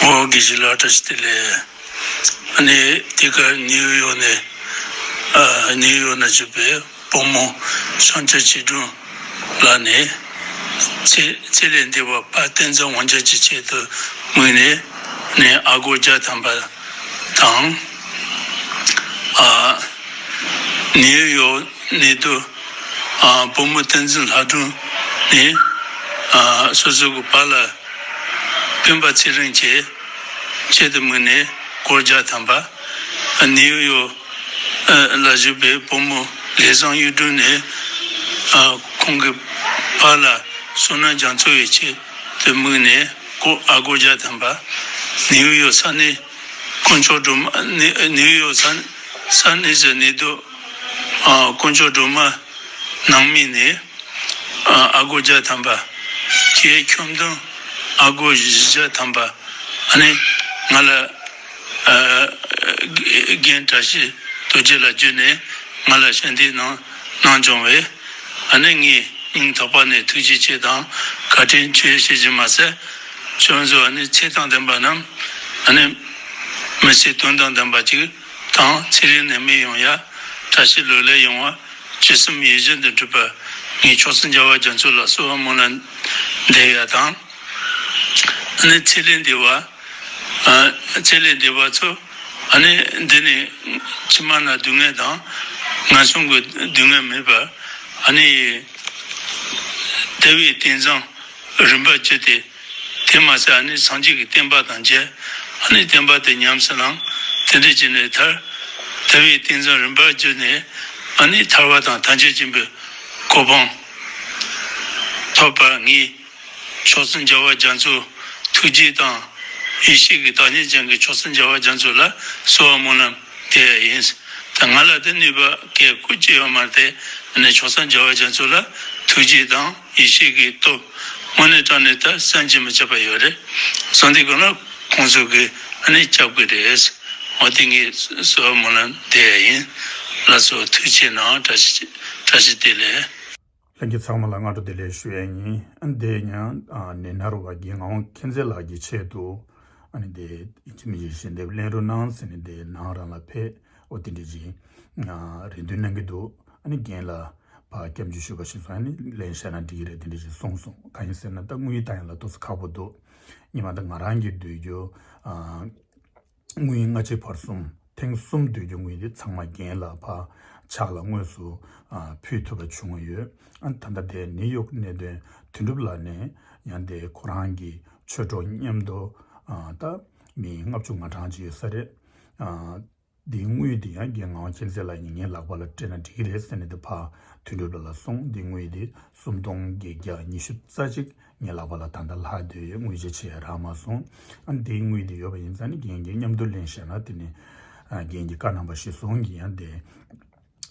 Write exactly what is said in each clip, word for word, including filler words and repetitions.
ཨོ་དགེ་བཤེས་ལགས་བཀྲ་ཤིས་བདེ་ལེགས། ཨ་ནི་དེ་ག་ནིའུ་ཡོག་ནས་ཨ་ནིའུ་ཡོག་ན་བཞུགས་པའི་བུ་མོ་ཤང་ཆ་ཆེ་སྒྲོན་ལགས་ནས་ཚེ་ཚེ་ལས་འདས་པ་ཕ་བསྟན་འཛིན་དབང་རྒྱལ་གྱི་ཆེད་དུ་དམིགས་ནས་ནས་ཨ་སྒོར་བརྒྱ་ཐམ་པ་དང་། ཨ་ནིའུ་ཡོག་ནས་དུ་ཨ་བུ་མོ་བསྟན་འཛིན་ལྷ་སྒྲོན་ནས་ཨ་སོ་སོ་གི་པཱ་ལགས་སྤེན་པ་ཚེ་རིང་གྱི་ཆེད་དུ་དམིགས་ནས་སྒོར་བརྒྱ་ཐམ་པ། ནིའུ་ཡོག་ལ་བཞུགས་པའི་བུ་མོ་ལས་བཟང་གཡུ་སྒྲོན་ནས་ཨ་ཁོང་གི་པཱ་ལགས་བསོད་ནམས་རྒྱ་མཚོ་ཡི་ཆེད་དུ་དམིགས་ནས་སྒོར་ཨ་སྒོར་བརྒྱ་ཐམ་པ། ནིའུ་ཡོག་ས་གནས་དཀོན་མཆོག་སྒྲོལ་མ་ནི་ནིའུ་ཡོག་ས་ས་གནས་སུ་གནས་སྡོད་ཨ་དཀོན་མཆོག་སྒྲོལ་མ་ནང་མི་ནས་ཨ་སྒོར་བརྒྱ་ཐམ་པ། ཁྱེད་ཁྱོན་བསྡོམས་ཨ་སྒོར་བཞི་བརྒྱ་ཐམ་པ། ཨ་ནི་ང་ལ་ཨ་རྒན་བཀྲ་ཤིས་རྡོ་རྗེ་ལགས་བརྒྱུད་ནས་ང་ལ་ཞལ་འདེབས་གནང་གནང་བྱུང་བས། ཨ་ནི་ངས་སྙིང་ཐག་པ་ནས་ཐུགས་རྗེ་ཆེ་དང་བཀའ་དྲིན་ཆེ་ཞུ་རྒྱུ་མ་ཟད། ཁྱོད་ཚོ་ཨ་ནི་ཚེ་དང་ལྡན་པ་རྣམས་ཨ་ནི་མི་ཚེ་དོན་དང་ལྡན་པ་ཅིག་དང་ཚེ་རིང་ནད་མེད་ཡོང་ཡ། བཀྲ་ཤིས་ལོ་ལེགས་ཡོང་བ། ཇི་བསམ་ཡིད་བཞིན་དུ་འགྲུབ་པ། ངས་མཆོག་གསུམ་རྒྱལ་བ་རྒྱ་མཚོ་ལ་གསོལ་བ་སྨོན་ལམ་འདེབས་ཡ་དང་། ཨ་ནི་ཚེ་ལས་འདས་པ། ཨ་ཚེ་ལས་འདས་པ་ཚོ་ཨ་ནི་འདི་ནས་ཕྱི་མ་ན་སྡུག་བསྔལ་དང་ངན་སོང་གི་སྡུག་བསྔལ་མེད་པ། ཨ་ནི་དལ་བའི་རྟེན་བཟང་རིམ་པ་བརྒྱུད་དེ། དེ་མ་ཟད་ཨ་ནི་སངས་རྒྱས་ཀྱི་བསྟན་པ་དང་མཇལ། ཨ་ནི་བསྟན་པ་དེ་ཉམས་སུ་བླངས། དེ་འདྲ་བྱས་ནས་མཐར་དལ་བའི་རྟེན་བཟང་རིམ་པ་བརྒྱུད་ནས་ཨ་ནི་ཐར་པ་དང་ཐམས་ཅད་མཁྱེན་པའི་གོ་འཕང་ཐོབ་པར་ངས་མཆོག་གསུམ་རྒྱལ་བ་རྒྱ་མཚོ་ཐུགས་རྗེ་དང་ཡེ་ཤེས་ཀྱི་བདག་ཉིད་ཅན་གྱི་མཆོག་གསུམ་རྒྱལ་བ་རྒྱ་མཚོ་ལ་གསོལ་བ་སྨོན་ལམ་འདེབས་ཡ་ཡིན། ད་ང་ལ་དེ་ནུས་པ་གལ་ཁུར་ཅི་ཡོད་མ་རེད་དེ། ནས་མཆོག་གསུམ་རྒྱལ་བ་རྒྱ་མཚོ་ལ་ཐུགས་རྗེ་དང་ཡེ་ཤེས་ཀྱི་སྟོབས་དངོས་གནས་དྲང་གནས་ད་བསམ་གྱིས་མི་ཁྱབ་པ་ཡོད་རེད། སོང་དུས་གང་ལ་ཁོང་ཚོ་གི་ཨ་ནི་སྐྱབས་ཀྱི་རེད། འོ་དེ་ངས་གསོལ་བ་སྨོན་ལམ་འདེབས་ཡ་ཡིན། ལགས་སོ། ཐུགས་རྗེ་གནང་། བཀྲ་ཤིས་བཀྲ་ཤིས་བདེ་ལེགས། ལྷན་རྒྱས་ཚང་མ་ལ་སྔ་དྲོ་བདེ་ལེགས་ཞུ་ཡ་ཡིན། ཨ་ནི་དེ་ཡང་ཨ་ནེ་ན་རོ་བ་རྒན་ངག་དབང་མཁྱེན་བརྩེ་ལགས་ཀྱི་ཆེད་དུ་ཨ་ནི་དེ་ཡིན་གཅིག་མིན་གཅིག་ཞལ་འདེབས་ལེན་རོགས་གནང་ཟེར་ནས་དེ་ནང་རང་ལ་ཕེབས། འོ་དེ་འདྲ་ཅིག་ཨ་རེ་འདུན་གནང་གི་འདུག་ཨ་ནི་རྒན་ལ་ཕར་སྐྱབས་འཇུག་ཞུས་པ་ཞིག་སོང་། ཨ་ནི་ལན་བཤད་ན་འགྲིག་གི་རེད་དེ་འདྲ་ཅིག་གསུངས་སོང་། གང་ཡིན་ཟེར་ན་ད་དངུལ་བཏང་ཡ་ལ་ཏོག་ཙམ་ཁག་པོ་འདུག་ཉི་མ་ད་ང་རང་གི་བསྡུས་རྒྱུ་ཨ། དངུལ་སྔ་ཕྱི་བར་གསུམ་ཐེངས་གསུམ་བསྡུས་རྒྱུ་དངུལ་དེ་ཚང་མ་རྒན་ལ་ཕར་ཕྱག་ལ་དངོས་སུ་ཨ་ཕུལ་ཐུབ་པ་བྱུང་ཡོད། ཨ་ད་ལྟ་དེ་ནིའུ་ཡོག་གནད་དོན་དོན་གྲུབ་ལགས་ནས་ཡང་དེ་ཁོ་རང་གི་ཆོས་གྲོགས་མཉམ་དུ་ཨ་ད་མི་ལྔ་བཅུ་ང་གྲངས་ཅིག་ཡོད་ས་རེད། ཨ་དེའི་དངུལ་དེ་ཡང་རྒན་ངག་དབང་མཁྱེན་བརྩེ་ལགས་ཀྱིས་ངའི་ལག་པ་ལ་སྤྲད་ན་འགྲིག་གི་རེད་ཟེར་ནས་དེ་ཕར་དོན་གྲུབ་ལགས་ལ་གསུངས། དེ་དངུལ་དེ་སུམ་སྟོང་བརྒྱད་བརྒྱ་ཉི་ཤུ་རྩ་གཅིག་ངའི་ལག་པ་ལ་ད་ལྟ་ལྷག་བསྡད་ཡོད། དངུལ་ཆད་ཆད་རག་མ་སོང་། ཨ་ནི་དེའི་དངུལ་དེ་ཡོད་པ་ཡིན་ཙང་ནི་རྒན་གྱིས་མཉམ་དུ་ལེན་བྱས་ན་དེ་ནི་ཨ་རྒན་གྱི་བཀའ་གནང་བ་གཞིར་བཟུང་གིས་ཡང་དེ་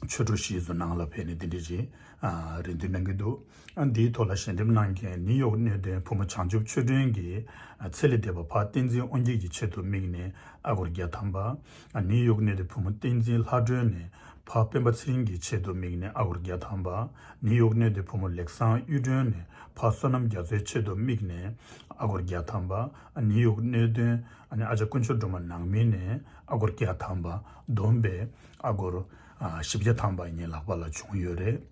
ཆོས་གྲོགས་ཞིག་ཚོ་ནང་ལ་ཕེབས་ནས་དེ་འདྲ་ཅིག་ཨ་རེ་འདུན་གནང་གི་འདུག་ཨ་འདིའི་ཐོག་ལ་ཞལ་འདེབས་གནང་མཁན་ནིའུ་ཡོག་གནད་དོན་བུ་མོ་བྱང་ཆུབ་ཆོས་སྒྲོན་གྱི་ཨ་ཚེ་ལས་འདས་པ་ཕ་བསྟན་འཛིན་དབང་རྒྱལ་གྱི་ཆེད་དུ་དམིགས་ནས་ཨ་སྒོར་བརྒྱ་ཐམ་པ། ཨ་ནིའུ་ཡོག་གནད་དོན་བུ་མོ་བསྟན་འཛིན་ལྷ་སྒྲོན་ནས་ཕ་སྤེན་པ་ཚེ་རིང་གི་ཆེད་དུ་དམིགས་ནས་ཨ་སྒོར་བརྒྱ་ཐམ་པ། ནིའུ་ཡོག་གནད་དོན་བུ་མོ་ལེགས་བཟང་གཡུ་སྒྲོན་ནས་ཕ་བསོད་ནམས་རྒྱ་མཚོའི་ཆེད་དུ་དམིགས་ནས་ཨ་སྒོར་བརྒྱ་ཐམ་པ། ཨ་ནིའུ་ཡོག་གནད་དོན་ཨ་ནི་ཨ་ཅག་དཀོན་མཆོག་སྒྲོལ་མ་ནང་མི་ནས་ཨ་སྒོར་བརྒྱ་ཐམ་པ། བསྡོམས་པས་ཨ་སྒོར་ཨ་བཞི་བརྒྱ་ཐམ་པ་ངའི་ལག་པ་ལ་བྱུང་ཡོད་རེད།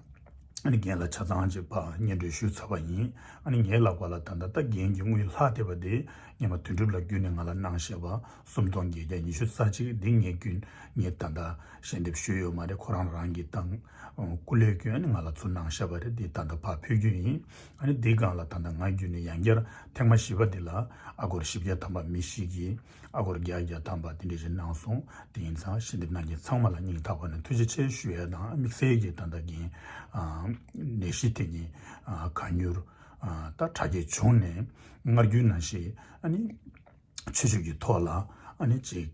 ཨ་ནི་རྒན་ལ་ཆ་ཚང་ཅིག་ཕར་སྙན་སྒྲོན་ཞུས་ཚར་བ་ཡིན། ཨ་ནི་ངའི་ལག་པ་ལ་ད་ལྟ་ད་རྒན་གྱི་དངུལ་ལྷག་བསྡད་པ་དེ་སྔོན་མ་དོན་གྲུབ་ལགས་བརྒྱུད་ནས་ང་ལ་གནང་བཞག་པ་སུམ་སྟོང་བརྒྱད་བརྒྱ་ཉི་ཤུ་རྩ་གཅིག་འདི་ངས་བརྒྱུད་ངས་ད་ལྟ་ཞལ་འདེབས་ཞུས་ཡོད་མ་རེད། ཁོ་རང་རང་གིས་བཏང་སྐུ་ལས་བསྐྱོན་ནས་ང་ལ་ཚུར་གནང་བཞག་པ་རེད། འདི་ད་ལྟ་ཕར་ཕུལ་རྒྱུ་ཡིན། ཨ་ནི་འདི་སྒང་ལ་ད་ལྟ་ང་བརྒྱུད་ནས་ཡང་བསྐྱར་ཐེངས་མ་བཞི་པ་འདི་ལ་ཨ་སྒོར་བཞི་བརྒྱ་ཐམ་པ་མི་ཞིག་གིས་ཨ་སྒོར་བརྒྱ་བརྒྱ་ཐམ་པ་དེ་འདྲ་ཞིག་གནང་སོང་། དེ་ཡིན་ཙང་ཞལ་འདེབས་གནང་མཁན་ཚང་མ་ལ་སྙིང་ཐག་པ་ནས་ཐུགས་རྗེ་ཆེ་ཞུ་ཡ་དང་། དམིགས་བསལ་གྱིས་ད་ལྟ་རྒན་ནད་གཞི་དེ་ཉིད་གང་མྱུར་ད་དྲག་སྐྱེད་བྱུང་ནས་སྔར་རྒྱུན་ནང་བཞིན་ཨ་ནི་ཆོས་ཕྱོགས་ཀྱི་ཐོག་ལ་ཨ་ནི་ཅིག་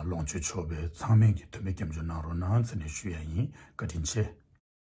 ལོངས་སྤྱོད་ཆོག་པའི་ཚང་མས་ཀྱི་དོན་མེད་སྐྱབས་འཇུག་གནང་རོགས་གནང་ཟེར་ནས་ཞུ་ཡ་ཡིན། བཀའ་དྲིན་ཆེ།